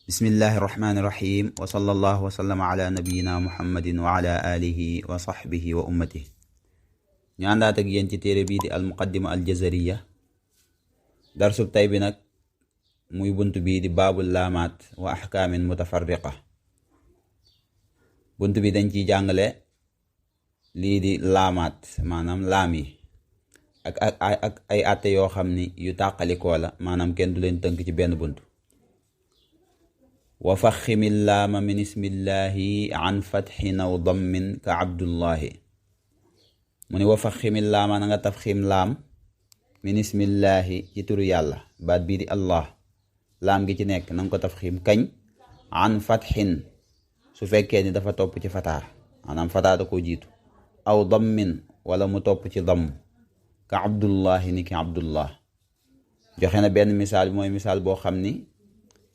bismillahi irrahmani irrahim wa sallallahu wa sallama ala nabiyina muhammadin wa ala alihi wa sahbihi wa ummatihi. ñu àndaat ak yéen ci téere bii di almuqaddima aljazariya. darsub tay bi nag muy bunt bii di baabul laamaat wa axkaamin mutafarriqa. bunt bi dañ ciy jàngale lii di laamaat, maanaam laam yi ak ay àtte yoo xam ni yu tàqalikoo la, maanaam kenn du leen tënk ci benn bunt. wa faximi laama min ismillahi an fatxin aw dammin ka abdullahi. mu ne wa faximi laama na nga tafxim laam min ismillahi ci turu yàlla, baat bii di allah, laam gi ci nekk na nga ko tafxim kañ an fatxin su fekkee ni dafa topp ci fataa, maanaam fataa da koo jiitu, aw dammin wala mu topp ci damm, ka abdullahi ni ki abdullah. joxe na benn misaal bi mooy misaal boo xam ni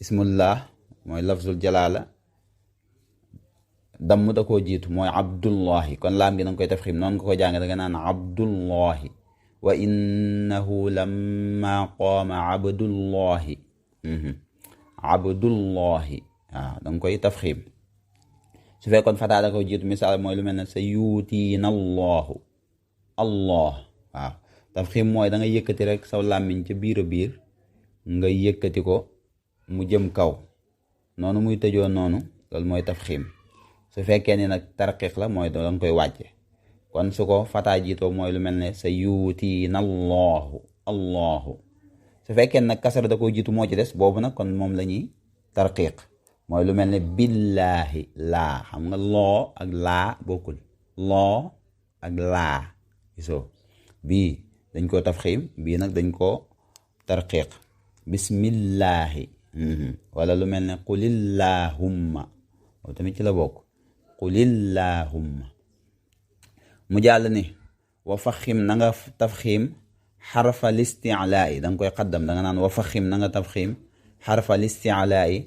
ismullah mooy lafzul jalaala, damm da koo jiitu mooy abdullahi, kon laam gi danga koy tafxim noonu nga ko jàng, danga naan abdullahi. wa innahu lamma qaama abdullahi, abdullahi waaw danga koy tafxim. su fekkoon fataa da koo jiitu, misaal mooy lu mel ne sa yuutiina allahu, allah waaw. tafxim mooy da nga yëkkati rek saw làmmiñ ca biir a biir nga yëkkati ko mu jëm kaw, noonu muy tëjoo noonu, loolu mooy tafxim. su fekkee ni nag tarqiq la mooy danga koy wàcce, kon su ko fataa jiitoo mooy lu mel ne sa yuutiina allahu, allahu. su fekkee nag kasara da ko jiitu moo ci des, boobu nag kon moom la ñuy tarqiq, mooy lu mel ne billaahi, laa. xam nga loo ak laa bokkul, loo ak laa gisoo, bii dañ koo tafxim, bii nag dañ koo tarqiq. bismillaahi, wala lu mel ne qulillahumma, loolu tamit ci la bokk, qulillahumma. mu jàll ni wa faxim na nga tafxim xarfa listiclaa yi, da nga koy xaddam, da nga naan wa faxim na nga tafxim xarfa listiclaa yi,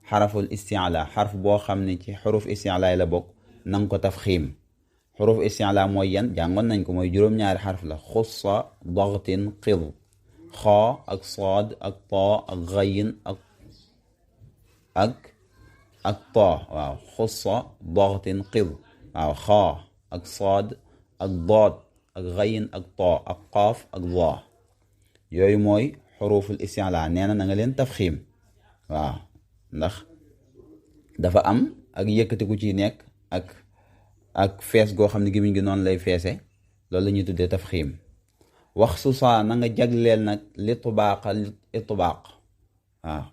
xaraful isticlaa, xarf boo xam ne ci xuruf isticlaa yi la bokk, na nga ko tafxim. xuruf isticlaa mooy yan, jàngoon nañ ko, mooy juróom-ñaari xarf la: xussa, dagtin, qid, xaa ak saad ak taa ak gayin ak taa, waaw. xussa, dagtin, qid, waaw. xaa ak saad ak daad ak gayin ak taa ak qaaf ak daa, yooyu mooy xuruful isticlaa. nee na nga leen tafxim, waaw, ndax dafa am ak yëkkatiku ci nekk ak fees goo xam ne gémmiñ gi noonu lay feese, loolu la ñuy tuddee tafxim. wax su saa na nga jagleel nag li tubaaqa itbaaq, waaw.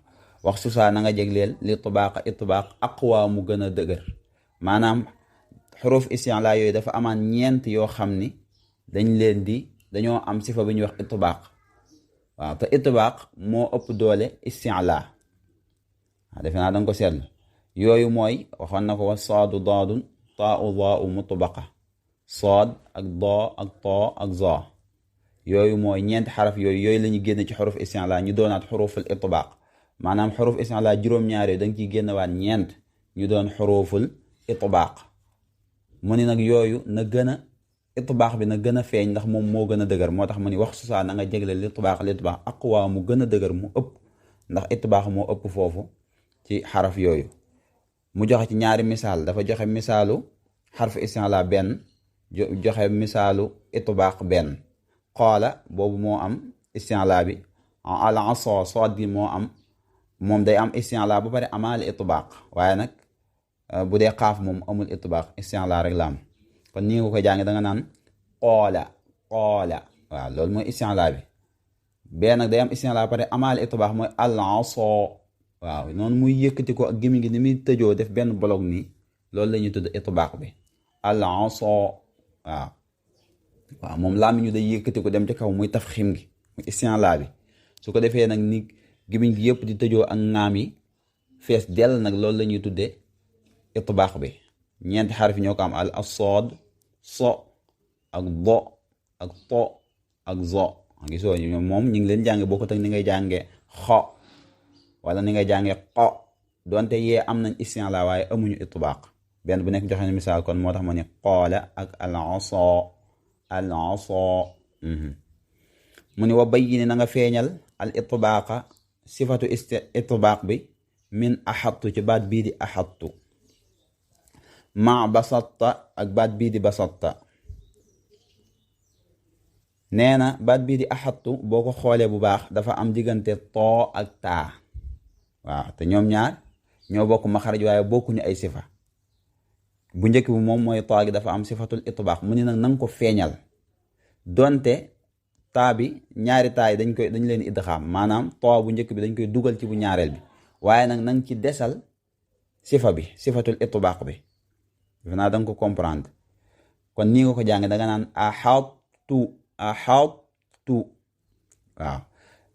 wax su saa na nga jagleel li tubaaqa itbaaq aqwa mu gën a dëgër, maanaam xuruf isticlaa yooyu dafa amaan ñeent yoo xam ni dañoo am sifa bi ñuy wax itbaaq, waaw. te itbaaq moo ëpp doole isticlaa, waaw. defe naa danga ko seetlu. yooyu mooy waxoon na ko wa saadu daadun taau daau mutbaqa, saad ak daa ak taa ak zaa, yooyu mooy ñeenti xaraf yooyu la ñu génn ci xuruf isticlaa ñu doonaat xuruful itbaaq, maanaam xuruf isticlaa juróom-ñaar yooyu da nga ciy génnewaat ñeent ñu doon xuruful itbaaq. mu ni nag yooyu na gën a itbaaq bi na gën a feeñ, ndax moom moo gën a dëgër, moo tax mu ni wax su saa na nga jégle li itbaaq aqwa mu gën a dëgër, mu ëpp, ndax itbaaq moo ëpp foofu ci xaraf yooyu. mu joxe ci ñaari misaal, dafa joxe misaalu xarfu isticlaa benn, joxe misaalu itbaaq benn. qaala boobu moo am isticlaa bi, al asa soot gi moo am, moom day am isticlaa ba pare amaale itbaaq, waaye nag bu dee xaaf moom amul itbaaq, isticlaa rek la am. kon nii nga ko jànge, da nga naan qaala, qaala, waaw, loolu mooy isticlaa bi. bee nag day am isticlaa ba pare amaale itbaaq, mooy al asa, waaw. noonu muy yëkkati ko ak gémmiñ gi ni muy tëjoo def benn bolog nii, loolu la ñuy tudd itbaaq bi, al asa, waaw. waaw, moom làmmiñ ñu day yëkkati ko dem ci kaw, muy tafxim gi, muy isticlaa bi. su ko defee nag ni gémmiñ gi yëpp di tëjoo ak ŋaam yi fees dell, nag loolu la ñuy tuddee itbaaq bi. ñeenti xarfi ñoo ko am: al asaad, so ak do ak to ak zo. gisoo moom ñu ngi leen jànge bokkut ak ni ngay jànge xo wala ni ngay jànge xo, donte yee am nañ isticlaa waaye amuñu itbaaq. benn bu nekk joxe na misaal, kon moo tax ma ni qaala ak al asa, al asa. mu ni wa bayyin na nga feeñal al itbaaqa sifatu itbaaq bi min axattu ci baat bii di axattu ma basatta ak baat bii di basatta. nee na baat bii di axattu boo ko xoolee bu baax dafa am diggante too ak taa. waaw te ñoom ñaar ñoo bokk maxaraj waaye bokkuñu ay sifa. bu njëkk bi moom mooy taa gi dafa am sifatul itbaax mu ni nag nanga ko feeñal donte taa bi ñaari taa yi dañ leen idxaam maanaam taa bu njëkk bi dañ koy dugal ci bu ñaareel bi waaye nag nanga ci desal sifa bi sifatul itbaax bi. defe naa danga ko comprendre kon nii nga ko jàng danga naan axattu axattu. waaw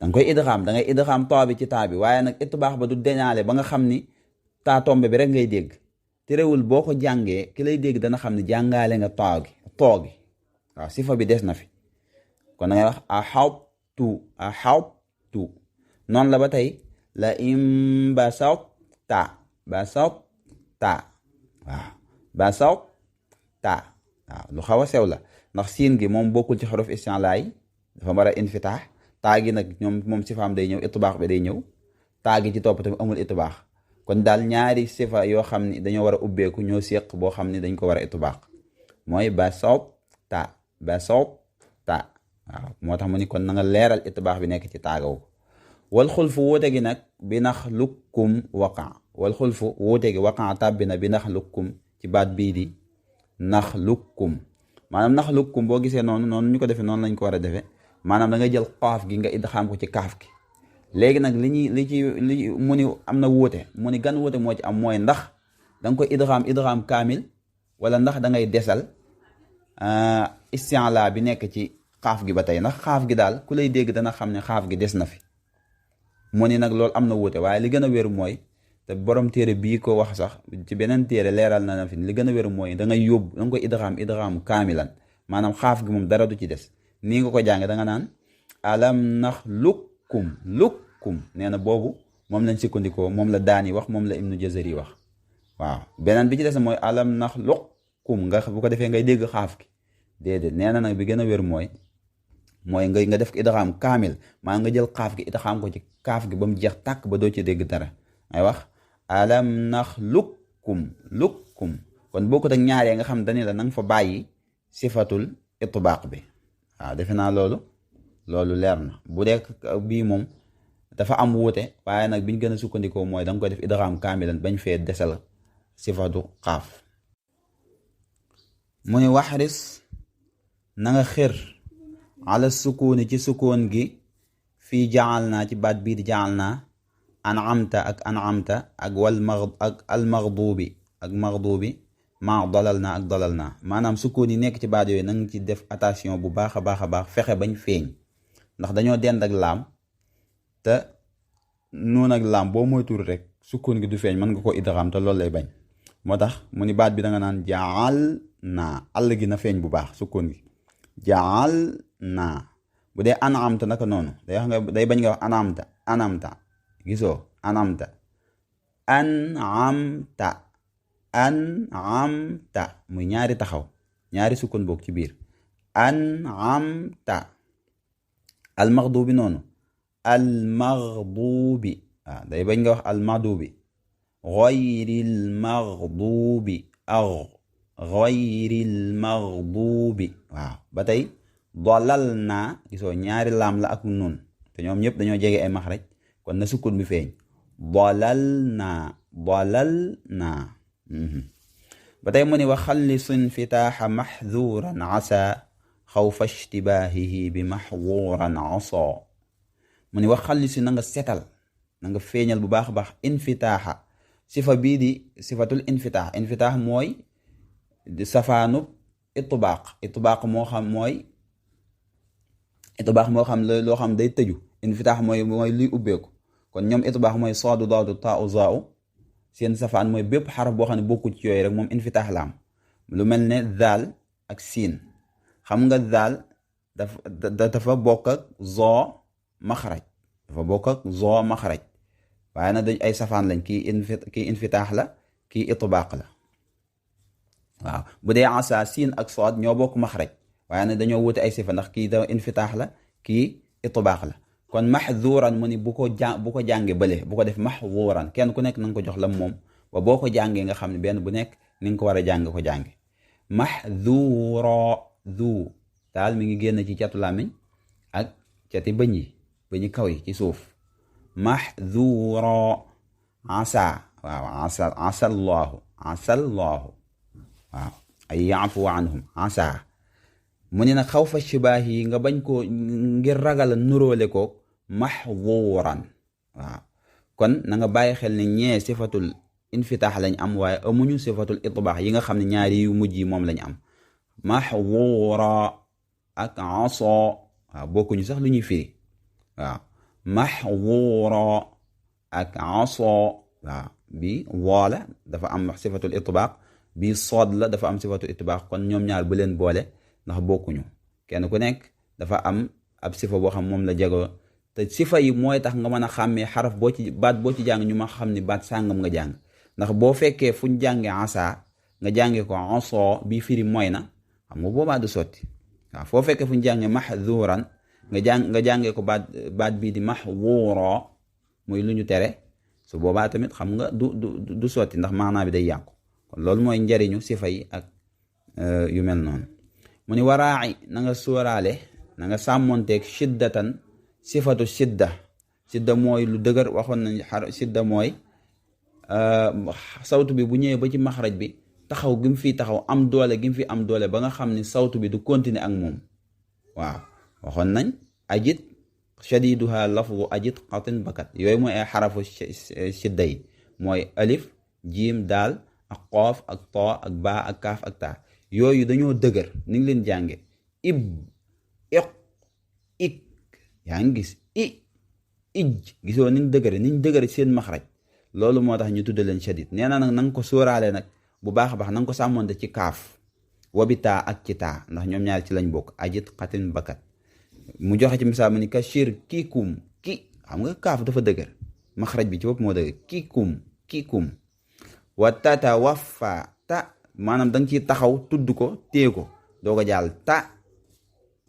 danga koy idxaam dangay idxaam taa bi ci taa bi waaye nag itbaax ba du deñaale ba nga xam ni taa tombe bi rek ngay dégg. terewul boo ko jàngee ki lay dégg dana xam ne jàngaale nga too gi waaw sifa bi des na fi kon da ngay wax axawtu noonu la ba tey la im basawta waaw basawta waaw lu xaw a sew la ndax siin gi moom bokkul ci xaruf isti'laa yi dafa war a infitaax taa gi nag moom sifaam day ñëw itbaax bi day ñëw taa gi ci topp tamit amul itbaax kon daal ñaari sifa yoo xam ni dañoo war a ubbeeku ñoo séq boo xam ni dañ ko war a itbaax mooy basawta waaw moo tax mu ni kon na nga leeral itbaax bi nekk ci taagaw ko wal xulfu wuute gi nag bi nax lukkum waqa wal xulfu wuute gi waqa tàbbi na bi nax lukkum ci baat bii di nax lukkum maanaam nax lukkum boo gisee noonu ñu ko defee noonu lañ ko war a defee maanaam da ngay jël qaaf gi nga idxaam ko ci kaaf gi. léegi nag li mu ni am na wuute mu ni gan wuute moo ci am mooy ndax da nga koy idgham kaamil wala ndax da ngay desal isti'la bi nekk ci xaaf gi ba tey ndax xaaf gi daal ku lay dégg dana xam ne xaaf gi des na fi. mu ni nag loolu am na wuute waaye li gën a wéru mooy te borom téere bii ko wax sax ci beneen téere leeral na fi li gën a wéru mooy da ngay yóbbu da nga koy idgham kaamilan maanaam xaaf gi moom dara du ci des nii nga ko jànge da nga naan alam lukkum nee na boobu moom lañ sukkandikoo moom la daani wax moom la ibnu jazari wax. waaw beneen bi ci des mooy alam naxluqkum nga bu ko defee ngay dégg xaaf gi déedéet nee na nag bi gën a wér mooy nga def ko idgham kaamil maa nga jël xaaf gi idgham ko ci kaaf gi ba mu jeex tàkk ba doo ci dégg dara ngay wax alam naxluqkum kon bokkut ak ñaaree nga xam dañu la nanga fa bàyyi sifatul itbaaq bi. waaw defe naa loolu leer na bu dee bii moom dafa am wuute waaye nag biñ gën a sukkandikoo mooy da nga koy def idgham kaamilan bañ fee desal sifatu xaaf. mu ni waxris na nga xër ala sukuuni ci sukoon gi fii jaal naa ci baat bii di jaal naa an'amta ak almaghdubi ak maghdubi ma dalal naa maanaam sukoon yi nekk ci baat yooyu na nga ci def attention bu baax a baax fexe bañ feeñ ndax dañoo dend ak laam te noonu ak laam boo moytuwul rek sukkoon gi du feeñ mën nga ko idgham te loolu lay bañ moo tax mu ni baat bi da nga naan jaal naa àll gi na feeñ bu baax sukkoon gi jaal naa. bu dee an'amta naka noonu day bañ nga wax anamta gisoo an'amta muy ñaari taxaw ñaari sukkoon boog ci biir an'amta. almaghdubi noonu almaghdubi waaw day bañ nga wax almaghdubi ghayril maghdubi ghayril maghdubi waaw ba tey dalal naa gisoo ñaari laam la ak nun te ñoom ñëpp dañoo jege ay maxraj kon na sukkun bi feeñ dalal naa ba tey mu ni wa xallisun fitaaxa maxduran asa xawfa ishtibaahihi bi maxduran asa mu ni wax xalli si na nga setal na nga feeñal bu baax a baax infitaaxa sifa bii di sifatul infitaax mooy safaanub itbaaq moo xam loo xam day tëju infitaax mooy luy ubbeeku kon ñoom itbaaq mooy saadu daadu taau zaau seen safaan mooy bépp xaraf boo xam ne bokku ci yooyu rek moom infitaax la am lu mel ne daal ak siin xam nga daal dafa bokk ak zoo maxraj waaye nag dañ ay safaan lañ kii infitaax la kii itbaaq la waaw bu dee asa siin ak sood ñoo bokk maxraj waaye nag dañoo wuute ay sifa ndax kii da infitaax la kii itbaaq la kon mahzuran mu ni bu ko jànge bële bu ko def mahzuran kenn ku nekk na nga ko jox lam moom ba boo ko jàngee nga xam ne benn bu nekk ni nga ko war a jàng ko jànge mahzura zu daal mi ngi génn ci catu làmmiñ ak cati bëñi kaw yi ci suuf mahzura asa waaw asallahu waaw ay yaafu anhum asa mu ne nag xaw fa shibaax yi nga bañ ko ngir ragal a nuróole ko mahzuran waaw kon na nga bàyyi xel ne ñee sifatul infitaax lañ am waaye amuñu sifatul itbaax yi nga xam ne ñaari yu mujj yi moom lañ am mahzura ak asa waaw bokkuñu sax lu ñuy firi waaw mahzura ak asa waaw bi woola dafa am sifatul itbaax bi sood la dafa am sifatul itbaax kon ñoom ñaar bu leen boole ndax bokkuñu kenn ku nekk dafa am ab sifa boo xam moom la jagoo te sifa yi mooy tax nga mën a xàmmee xaraf boo ci jàng ñu ma xam ni baat sàngam nga jàng ndax boo fekkee fu ñu jàngee asa nga jàngee ko aso bii firi mooy na xam nga boobaa du sotti waaw foo fekkee fu ñu jàngee mahzuran nga jàngee ko baat bii di mahzura muy lu ñu tere su boobaa tamit xam nga du sotti ndax maanaa bi day yàqu kon loolu mooy njariñu sifa yi ak yu mel noonu mu ni waraaci na nga sóoraale na nga sàmmonteeg shiddatan sifatu sidda mooy lu dëgër waxoon nañ sidda mooy sawtu bi bu ñëwee ba ci maxraj bi taxaw gi mu fi taxaw am doole gi mu fi am doole ba nga xam ni sawtu bi du continuer ak moom waaw waxoon nañ ajit shadiduha lafzu ajit qatin bakat yooyu mooy ay xarafu sidda yi mooy alif jiim daal ak qoof ak to ak baa ak kaaf ak taa yooyu dañoo dëgër ni ngi leen jànge iq ik yaa ngi gis gisoo niñ dëgëre seen maxraj loolu moo tax ñu tudde leen shadid nee na nag na nga ko sóoraale nag bu baax a baax na nga ko sàmmonte ci kaaf wabi taa ak ci taa ndax ñoom ñaar ci lañ bokk ajit xatin bakat mu joxe ci misaal mu ni ka shir kiikum xam nga kaaf dafa dëgër maxraj bi ci bopp moo dëgër kiikum wa tata waffa ta maanaam danga ciy taxaw tudd ko téye ko doo ko jàll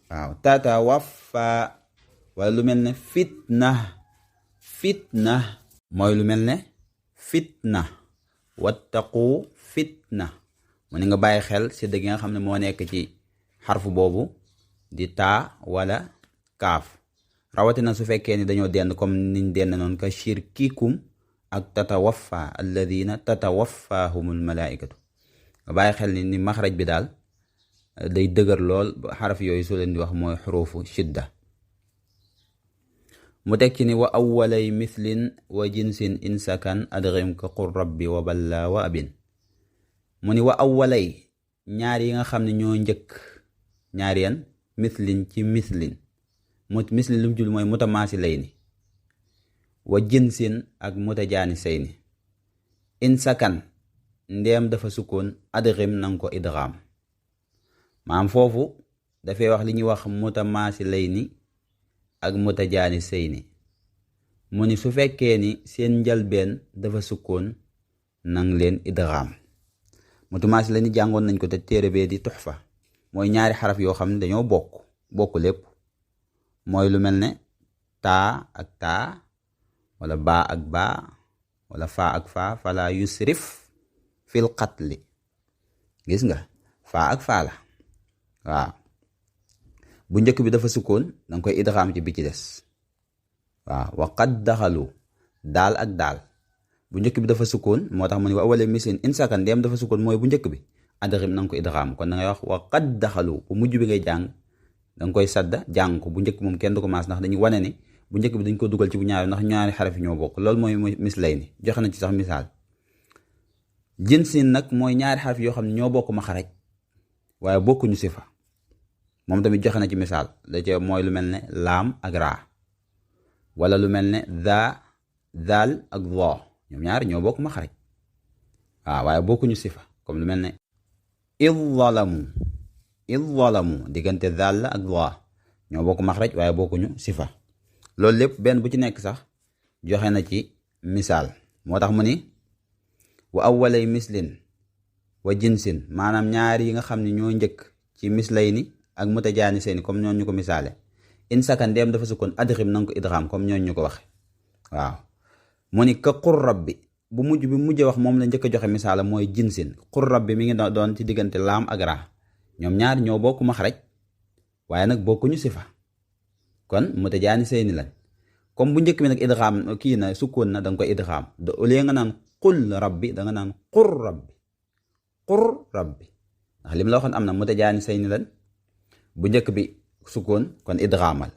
waaw tata waffa wala lu mel ne fitna mooy lu mel ne fitna wattaqu fitna mu ne nga bàyyi xel si dëgg nga xam ne moo nekk ci xarfu boobu di taa wala kaaf rawatina su fekkee ni dañoo dend comme niñ dend noonu ka shirkikum ak tatawaffa alladina tatawaffahumul malaikatu nga bàyyi xel ni maxraj bi daal day dëgër lool xaraf yooyu soo leen di wax mooy xurufu shidda mu teg ci ni wa awwalay mithlin wa jinsin insakan adghim ka qur rabbi wa balla wa abin mu ni wa awwalay ñaar yi nga xam ne ñoo njëkk ñaar yan mithlin ci mithlin lu mu jul mooy mutamaasilayni wa jinsin ak mutajaanisayni insakan ndeem dafa sukkoon adghim nanga ko idgham maam foofu dafay wax li ñuy wax mutamaasilayni ak mutajaanisayni mu ni su fekkee ni seen njalbeen dafa sukkoon nang leen idgham mutamaasilayni jàngoon nañ ko te téere bee di tuxfa mooy ñaari xaraf yoo xam ne dañoo bokk lépp mooy lu mel ne taa ak taa wala baa ak baa wala faa ak faa fala yusrif fil qatli gis nga faa ak faa la waaw bu njëkk bi dafa sukkoon danga koy idgham ci bi ci des waaw wa qad daxalu daal ak daal bu njëkk bi dafa sukkoon moo tax mu ne wa awwala misin insakan ndeem dafa sukkoon mooy bu njëkk bi adghim nanga ko idgham kon da ngay wax wa qad daxalu bu mujj bi ngay jàng danga koy sadda jàng ko bu njëkk moom kenn du ko maas ndax dañuy wane ni bu njëkk bi dañ ko dugal ci bu ñaari ndax ñaari xaraf yi ñoo bokk loolu mooy mislayni joxe na ci sax misaal jinsin nag mooy ñaari xaraf yoo xam ne ñoo bokk maxraj waaye bokkuñu sifa moom tamit joxe na ci misaal da ci mooy lu mel ne laam ak raa wala lu mel ne daal ak dha ñoom ñaari ñoo bokk maxraj waaw waaye bokkuñu sifa comme lu mel ne id zalamu diggante daal la ak dha ñoo bokk maxraj waaye bokkuñu sifa loolu lépp benn bu ci nekk sax joxe na ci misaal moo tax mu ni wa awwalay mislin wa jinsin maanaam ñaar yi nga xam ne ñoo njëkk ci mislayni ak mutajaanisayni comme ñoon ñu ko misaale in sakan dem dafa sukkoon adghim nanga ko idgham comme ñooñu ñu ko waxe waaw mu ni ka qur rabbi bu mujj bi mujj wax moom la njëkk a joxe misaala mooy jinsin qur rabbi mi ngi doon ci diggante laam ak raa ñoom ñaar ñoo bokk maxraj waaye nag bokkuñu sifa kon mutajaanisayni lañ comme bu njëkk bi nag idgham kii na sukkoon na da nga koy idgham au lieu nga naan qul rabbi da nga naan qur rabbi ndax lim la waxoon am na mutajaanisayni lañ bu njëkk bi sukkoon kon idghamal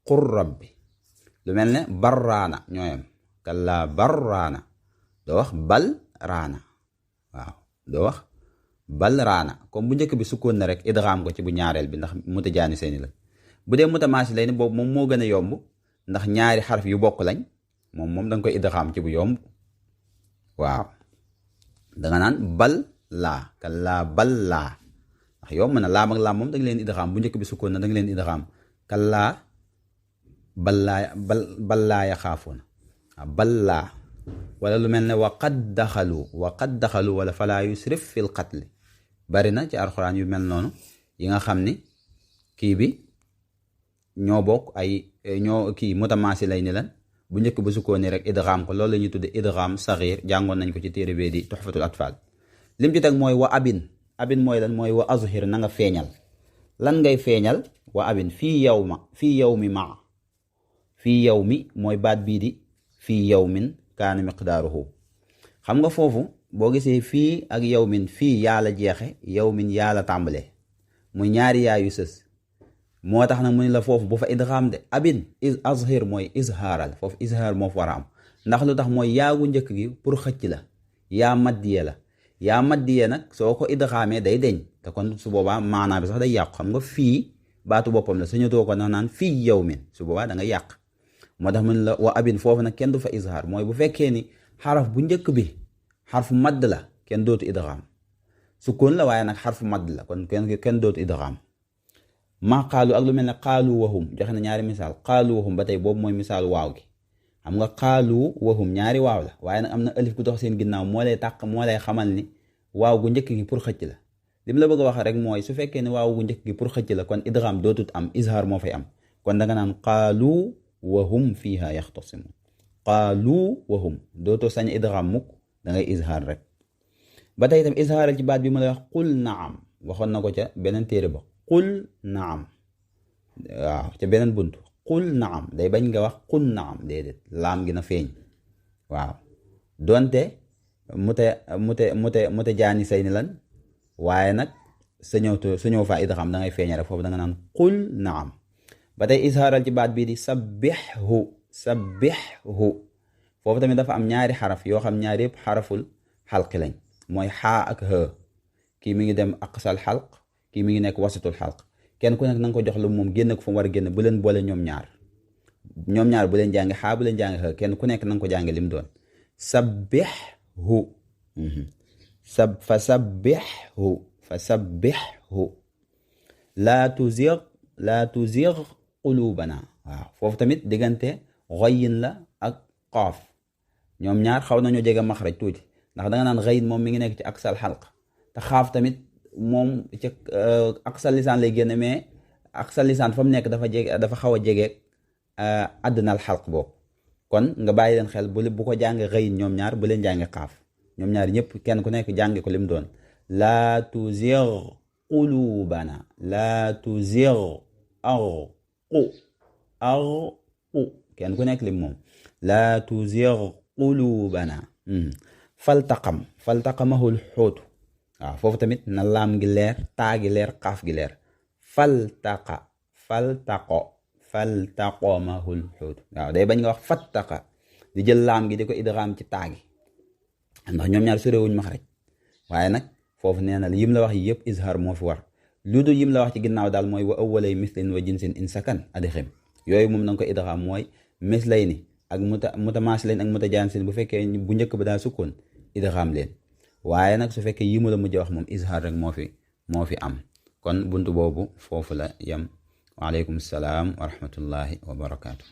qur rabbi lu mel ne barraana ñooyam kalla barraana doo wax bal raana waaw doo wax bal raana comme bu njëkk bi sukkoon na rek idgham ko ci bu ñaareel bi ndax mutajaanisayni lañ bu dee mutamaasilayni boobu moom moo gën a yomb ndax ñaari xarf yu bokk lañ moom da nga koy idgham ci bu yomb waaw danga naan bal laa kallaa bal laa ndax yomb na laam ak laam moom da nga leen idgham bu njëkk bi sukkoon na da nga leen idgham kallaa bal laa yaxaafoona bal laa wala lu mel ne wa qad daxalu wala falaa yusrif fil qatli bari na ci alxuraan yu mel noonu yi nga xam ni kii bi ñoo bokk ñoo kii mutamaasilayni lan bu njëkk ba sukkoon ni rek idgham ko loolu la ñuy tudde idgham saxiir jàngoon nañ ko ci téere bee di tuhfatul atfal lim ci teg mooy wa abin mooy lan mooy wa azhir na nga feeñal lan ngay feeñal wa abin fii yawmi mooy baat bii di fii yawmin kaana miqdaaruhu xam nga foofu boo gisee fii ak yawmin fii yaa la jeexe yawmin yaa la tàmbalee muy ñaari yaayu sës moo tax nag mu ni la foofu bu fa idgham de abin azhir mooy izhaaral foofu izhaar moo fa war a am ndax lu tax mooy yaagu njëkk gi pour xëcc la yaa maddiye nag soo ko idghamee day deñ te kon su boobaa maanaa bi sax day yàqu xam nga fii baatu boppam la suñu too ko naan fii yawmin su boobaa da nga yàq moo tax mu ni la wa abin foofu nag kenn du fa izhaar mooy bu fekkee ni xaraf bu njëkk bi xarfu madd la kenn dootu idgham sukkoon la waaye nag xarfu madd la kon kenn dootu idgham maa qaalu ak lu mel ne qaalu wahum joxe na ñaari misaal qaalu wahum ba tey boobu mooy misaal waaw gi xam nga qaalu wahum ñaari waaw la waaye nag am na alif gu dox seen ginnaaw moo lay xamal ni waaw gu njëkk gi pour xëcc la lim la bëgg a wax rek mooy su fekkee ne waaw gu njëkk gi pour xëcc la kon idgham dootut am izhaar moo fay am kon da nga naan qaalu wahum fiiha yaxtasimun qaalu wahum dootoo sañ idgham mukk da ngay izhaar rek ba tey itam izhaaral ci baat bi ma lay wax qul naam waxoon na ko ca beneen téere ba qul naam waaw ca beneen bunt qul naam day bañ nga wax qul naam déedéet laam gi na feeñ waaw donte mute jaani say ni lan waaye nag sañëw faa idgham da ngay feeñ rek foofu da nga naan qul naam ba tey izhaaral ci baat bii di sabbihhu foofu tamit dafa am ñaari xaraf yoo xam ñaari yëpp xaraful xalqi lañ mooy xaa ak ha kii mi ngi dem aqsal xalq kii mi ngi nekk wasatul xalq kenn ku nekk na nga ko jox lu moom génn ko fa mu war a génn bu leen boole ñoom ñaar bu leen jàngi xaa bu leen jàngi ha kenn ku nekk na nga ko jàngi lim doon sabbihhu fasabbihhu laa tuzigh qulubana waaw foofu tamit diggante ghayin la ak qaaf ñoom ñaar xaw nañoo jege maxraj tuuti ndax da nga naan ghayin moom mi ngi nekk ci aqsal xalq te xaaf tamit moom ci aqsal lisaan lay génn mais aqsal lisaan fa mu nekk dafa xaw a jege adnal xalq boobu kon nga bàyyi leen xel bu ko jàng ghayin ñoom ñaar bu leen jàngi qaaf ñoom ñaar ñëpp kenn ku nekk jàngi ko lim doon laa tuzigh qulubana laa tuzigh arqu kenn ku nekk lim moom laa tuzigh qulubana faltaqamahul xuutu waaw foofu tamit na laam gi leer taa gi leer xaaf gi leer faltaqamahul xuutu waaw day bañ nga wax fattaqa di jël laam gi di ko idgham ci taa gi ndax ñoom ñaar sorewuñ maxraj waaye nag foofu nee na yim la wax yi yëpp izhar moo fi war lu dul yim la wax ci ginnaaw daal mooy wa awwalay mislin wa jinsin in sakan adghim yooyu moom na nga ko idgham mooy mislayni ak mutamaasilayn ak mutajaanisiin bu fekkee bu njëkk ba daa sukkoon idgham leen waaye nag su fekkee yi mu la mujj wax moom izhar rek moo fi am kon buntu boobu foofu la yem waaleykum salaam wa rahmatullahi wa barakaatu.